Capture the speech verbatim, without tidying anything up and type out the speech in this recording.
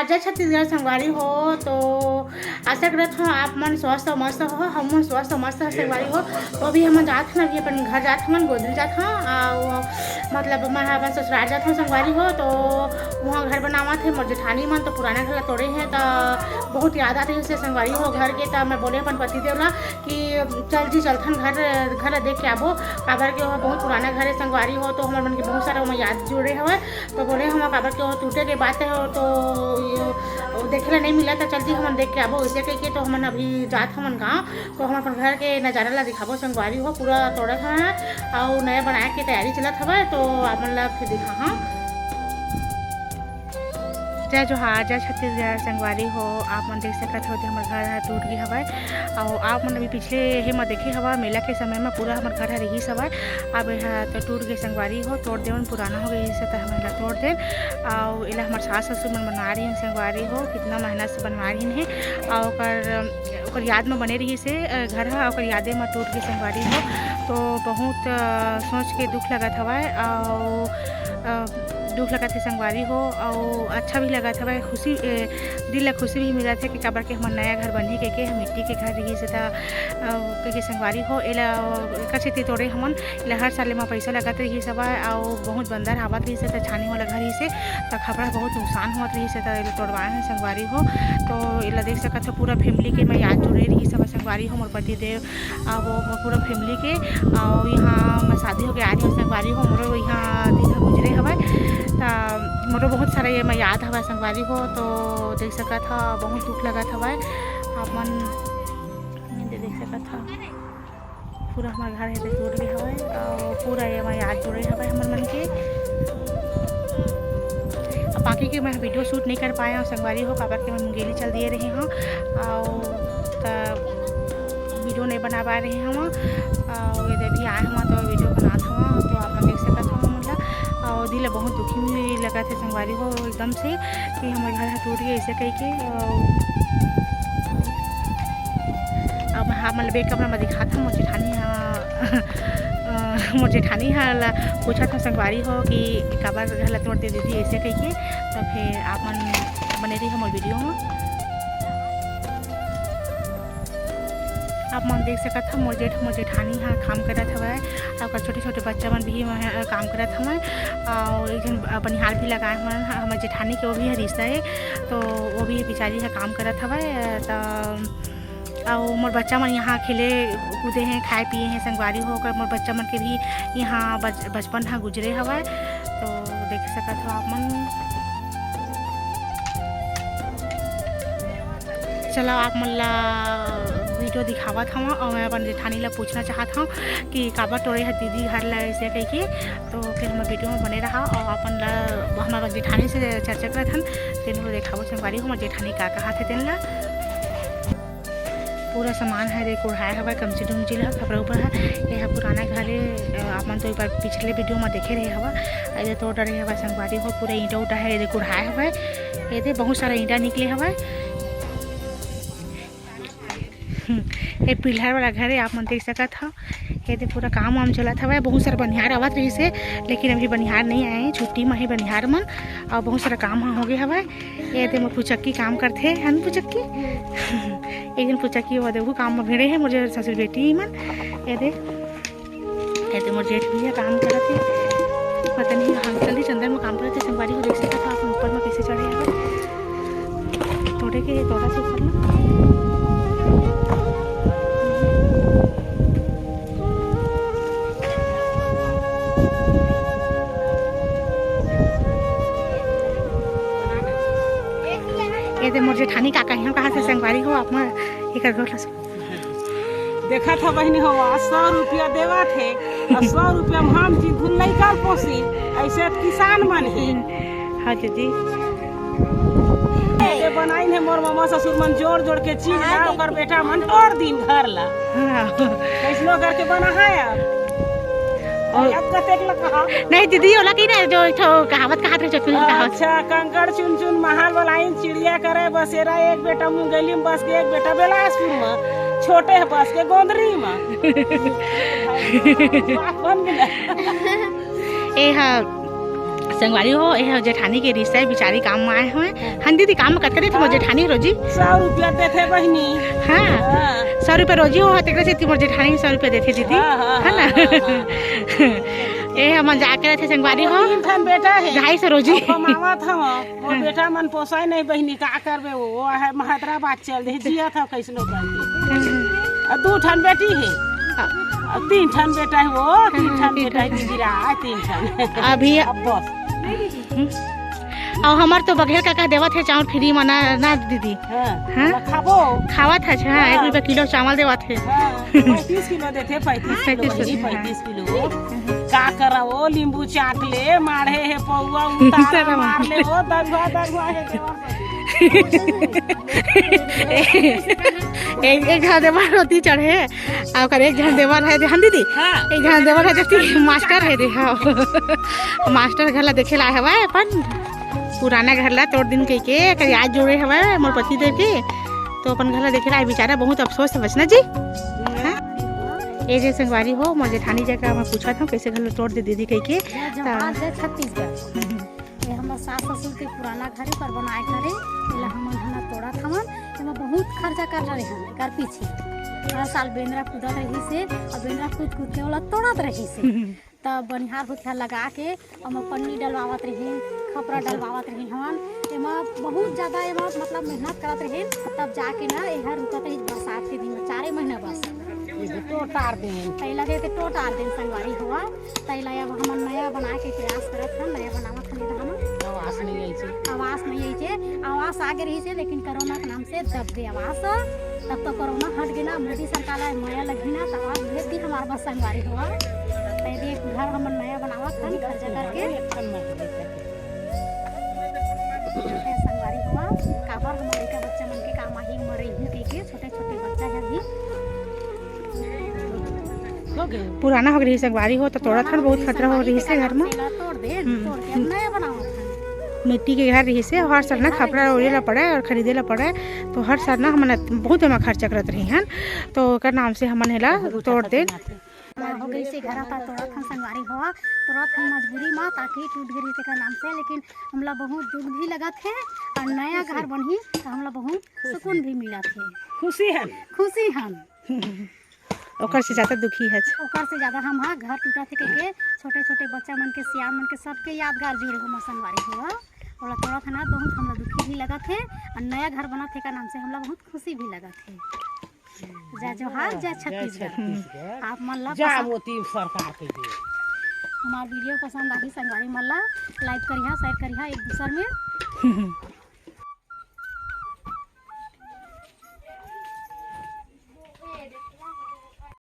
जय छत्तीसगढ़ संगवारी हो। तो आशा करत हूँ आप मन स्वस्थ और मस्त हो, हम मन स्वस्थ और मस्त हो संगवारी हो। तो अभी हम जात हन, अभी अपन घर जात हन, गोदरी जात हन। और मतलब मैं अपन ससुराल जात हूँ संगवारी हो। तो वहाँ घर बनावत हे मोर जेठानी मन, तो पुराना घर ला तोड़े हैं, तो बहुत याद आते हैं संगवारी हो घर के। तो मैं बोले अपन पतिदेव ला कि चल जी चलथन घर, घर ला देख के आबो, काबर के वहाँ बहुत पुराना घर है संगवारी हो। तो हमर मन के बहुत सारा वहाँ याद जुड़े हवय। तो बोले हम काबर के वो टूटे के बात है, तो ये, वो देखे ला नहीं मिला, तो चल जी हमन देख के आबो, ऐसे कह के। तो हमन अभी जात हमन गाँव, तो हम अपन घर के नजारा ला दिखाबो संगवारी हो। पूरा तोड़त हवय और नया बनाए के तैयारी चलत हवय, तो आप मन ला फिर दिखा हाँ। जय जोहार, जय छत्तीसगढ़ संगवारी हो। आप मन देख सकत हो कि हमर घर ह टूट गे हवय। अउ आप मन अभी पिछले हे म देखे हवा, मेला के समय म पूरा हमर घर ह रिहिस हवय। अब एहा तो टूट गे संगवारी हो, तोड़ देवन, पुराना हो गई से त हमन ला तोड़ देन। अउ एला हमर सास ससुर मन बनवा रही संगवारी हो, कितना मेहनत से बनवा रही हे। अउ ओकर, ओकर याद म बने रही से, अ, घर ह ओकर यादे म टूट गे संगवारी हो। तो बहुत, अ, सोच के दुख लगत हवय। अउ, अ, दुख लगत हे संगवारी हो, अउ अच्छा भी लगत हवय, खुशी, ए, दिल ला खुशी भी मिलत हे कि काबर के हमर नया घर बनही के, के हम मिट्टी के घर रहिस हे त, अ, के, के संगवारी हो, एला एकर सेती तोड़े हमन, एला हर साल एमा पइसा लगत रहिस हवय, अउ बहुत बंदर आवत रहिस हे त छानी वाला घर रहिस हे, त खपरा बहुत नुकसान होवत रहिस हे, त एला तोड़वाए हन संगवारी हो। तो एला देख सकत हो, पूरा family के मैं याद जुड़े रहिस हवय संगवारी हो, मोर पति देव, अब वो पूरा family के, अउ यहाँ मैं शादी होके आ रही हूँ संगवारी हो, मोरो यहाँ दिन ह गुजरे हवय। त मोरो बहुत सारा ये मैं याद हवय संगवारी हो, तो देख सकत ह, बहुत दुख लगत हवय। आप मन ये देख सकत ह, पूरा हमार घर हे, टूट गे हवय, अउ पूरा ये मैं याद जुड़े हवय हमर मन के। अब बाकी के मैं video shoot नहीं कर पाए हूँ संगवारी हो, काबर के मैं मुंगेली चल दिए रही हूँ, अउ त video नहीं बना पा रही हूँ। अउ एदे भी आए हूँ तो video बनात हूँ, तो आप मन देख सकत हो हमन ला। अउ दिल बहुत दुखी लगत हे संगवारी हो एकदम से, कि हमर घर ह टूट गे ऐसे कह के। अउ अब मैं आप मन ला back camera में दिखात हूँ, मोर जेठानी ह, अ, मोर जेठानी ह ला पूछत हूँ संगवारी हो कि काबर घर ला तोड़ दे दीदी ऐसे कह के। तो फिर आप मन बने रही हमर video में। आप मन देख सकत हव, मोर जेठ, मोर जेठानी ह काम करत हवय, अउ ओकर छोटे-छोटे बच्चा मन भी वहाँ काम करत हवय। अउ एक झन बनिहार भी लगाए हवय, हमर जेठानी के वो भी ह रिश्ता हे, तो वो भी बेचारी ह काम करत हवय। त अउ मोर बच्चा मन यहाँ खेले कूदे हे, खाए पिए हे संगवारी हो, ओकर मोर बच्चा मन के भी यहाँ बच-, बचपन ह गुजरे हवय। तो देख सकत हो आप मन। चलो, आप मन ला video दिखावत हवं अउ मैं अपन जेठानी ला पूछना चाहत हवं कि काबर टोरे ह दीदी घर ला ऐसे कहिके। तो फिर हमर video में बने रहा अउ अपन ला, हमर जेठानी से चर्चा करत हन, तेन को देखावत संगवारी हो, हमर जेठानी का कहा थे तेन ला। पूरा सामान ह रे कुढ़ाए हवय, कमची डुमची ल खपरा ऊपर ह। ये ह पुराना घर ए, अ, आप मन तो एक बार पिछले video म देखे रहे हवा। ये तो डरे हवय संगवारी हो, पूरा ईंटा उटा ह रे कुढ़ाए हवय। ये दे बहुत सारा ईंटा निकले हवय। ये पिलर वाला घर ए, आप मन देख सकत हव। ये दे पूरा काम वाम चलत हवय, बहुत सारा बनिहार आवत रहिस हे, लेकिन अभी बनिहार नहीं आए, छुट्टी म हे बनिहार मन, अउ बहुत सारा काम ह होगे हवय। ये दे मोर पुचक्की काम करथे, है न पुचक्की? एक दिन पुचक्की वो देखो काम में भिड़े है, मोर ससुर बेटी मन। ये दे, ये दे मोर जेठ भी है, काम करत है। पता नहीं, हाँ, चल दी चंदन में काम करत है, संगवारी हो देख सकत हो आप ऊपर में कैसे चढ़े हैं। तोड़े के, ये तोड़ा से ऊपर में। ये दे मोर जेठानी का कहियो कहा से संगवारी हो आप मन एकर गोठ ला। देखत ह बहिनी हो, आज सौ रुपया देवत हे, अउ सौ रुपया में हम जी धुन लइका पोसी, ऐसे त किसान मन हे। हाँ दीदी। ये बनाइन हे मोर ममा ससुर मन जोड़ जोड़ के चीज ला, ओकर बेटा मन तोड़ दिन घर ला। हाँ। कैसनो करके बना है अब। और अब कतेक ला कहा? नहीं दीदी, ओला की ना, जो एक ठो कहावत कहात रहे, जो तू कहावत। अच्छा, कंकड़ चुन चुन महल बनाइन, चिड़िया करे बसेरा, एक बेटा मुंगेली में बस के, एक बेटा बिलासपुर में, छोटे है बस के गोंदरी में। बात बन गेला। ए हा, संगवारी हो, ये जेठानी के रिश्ता हे, बिचारी काम में आए हुए। हाँ दीदी, काम में कतका देथे मोर जेठानी रोजी? सौ रुपया देथे बहिनी। हाँ, हाँ। सौ रुपया रोजी हो, तेकरे से मोर जेठानी सौ रुपया देथे दीदी, हाँ, हाँ, है ना? हाँ, हाँ, हाँ। ये हमन जाके रहिथे संगवारी हो। तीन ठन बेटा हे। ढाई सौ रोजी। अब कमावत हव। वो हाँ। बेटा मन पोसाय नहीं बहिनी, का करबे? वो, वो हे हैदराबाद चल दे, जियत हव कैसनो करके। हाँ। अउ दू ठन बेटी हे। हाँ। अउ तीन ठन बेटा हे, वो तीन हाँ, ठन तीन बेटा हे, ठन। दीदी रा, तीन ठन। अभी अब बस। हम्म। अउ हमर तो बघेल काका देवत हे चावल फ्री म ना, ना दीदी। हाँ, हाँ? खाबो। खावत हे, हाँ, एक हाँ। रुपया किलो चावल देवत हे। हाँ, पैंतीस किलो देथे, पैंतीस किलो पैंतीस बहिनी, किलो, हाँ। पैंतीस किलो। का करव, नींबू चाट ले, माढ़े हे पौवा, उतारा उतारा मार ले, वो दरुहा, दरुहा हे देवर। एक, एक झन देवर रोटी चढ़े, अउ ओकर एक झन देवर हे दे, हाँ दीदी? हाँ। एक झन देवर हे दे, मास्टर हे दे, हाँ। मास्टर घर ला देखे ला हवय अपन पुराना घर ला तोड़ दिन कहिके, एकर याद जुड़े हवय मोर पति देव के, तो अपन घर ला देखे ला बिचारा बहुत अफसोस हे बचना जी। हाँ? ये जे संगवारी हो, मोर जेठानी जगह मैं पूछत हूँ, कैसे घर ला तोड़ दे दीदी कहिके। जय जोहार, ता- जय छत्तीसगढ़। ये हमर सास ससुर के पुराना घर हे, पर बनाए घर हे, एला हमन ह ना तोड़त हवन। एमा बहुत खर्चा कर रहे हन एकर पीछे। हर साल बेंदरा कूदत रहिस हे, अउ बेंदरा कूद कूद के ओला तोड़त रहिस हे। तब बनिहार होत ह लगा के, ओमा पन्नी डलवावत रहिन, खपरा डलवावत रहिन हवन। एमा बहुत ज्यादा एमा मतलब मेहनत करत रहिन, तब जाके ना एहर रुकत रहिस बरसात के दिन में, चारे महीना बस। ये तो टार देन। तैला दे के टोटार देन संगवारी हो। तैला अब हमन नया बनाए के प्रयास करत हन, नया बनावत हन इधर हमन। आवास नहीं आई छे। आवास नहीं आई छे, आवास आगे रही छे, लेकिन कोरोना के नाम से दब गे आवास। तब तो कोरोना हट गे ना, मोदी सरकार ला मया लगही ना, त आवास भेज दी हमार बस संगवारी हो। तै देख घर हमन नया बनावत हन, खर्चा करके। ए संगवारी हो, काबर हमर लइका बच्चा मन के काम आही, मरही कहिके, छोटे छोटे बच्चा हे अभी। पुराना हो गे रहिस संगवारी हो, त तोड़त हन, बहुत खतरा हो रहिस हे घर म। तोड़ दे, हम्म। तोड़ के अब नया बनावत हन। मिट्टी के घर रहिस हे, हर साल ना खपरा ओढ़े ला पड़े अउ खरीदे ला पड़े, तो हर साल ना हमन बहुत एमा खर्चा करत रही हन, तो ओकर नाम से हमन एला तोड़ देन। हो गइस हे घर, त तोड़त हन संगवारी हो, तोड़त हन मजबूरी म, ताकि टूट गे रहिस तेकर नाम से, लेकिन हमला बहुत दुख भी लगत हे, अउ नया घर बनही त हमला बहुत सुकून भी मिलत हे। खुशी हन। खुशी हन। ओकर से ज्यादा दुखी हच। ओकर से ज्यादा हम हा घर टूटत हे कहिके छोटे-छोटे बच्चा मन के, सियान मन के, सबके यादगार जुड़े हो मोर संगवारी हो। ओला तोड़त हे ना, बहुत हमला दुखी भी लगत हे, अउ नया घर बनत हे का नाम से हमला बहुत खुशी भी लगत हे। जय जोहार, जय जय छत्तीसगढ़। छत्तीसगढ़। आप मन ला जा पसंद मोती सरकार के दे। हमार video पसंद आही संगवारी मन ला like करिहा, share करिहा एक दूसर में।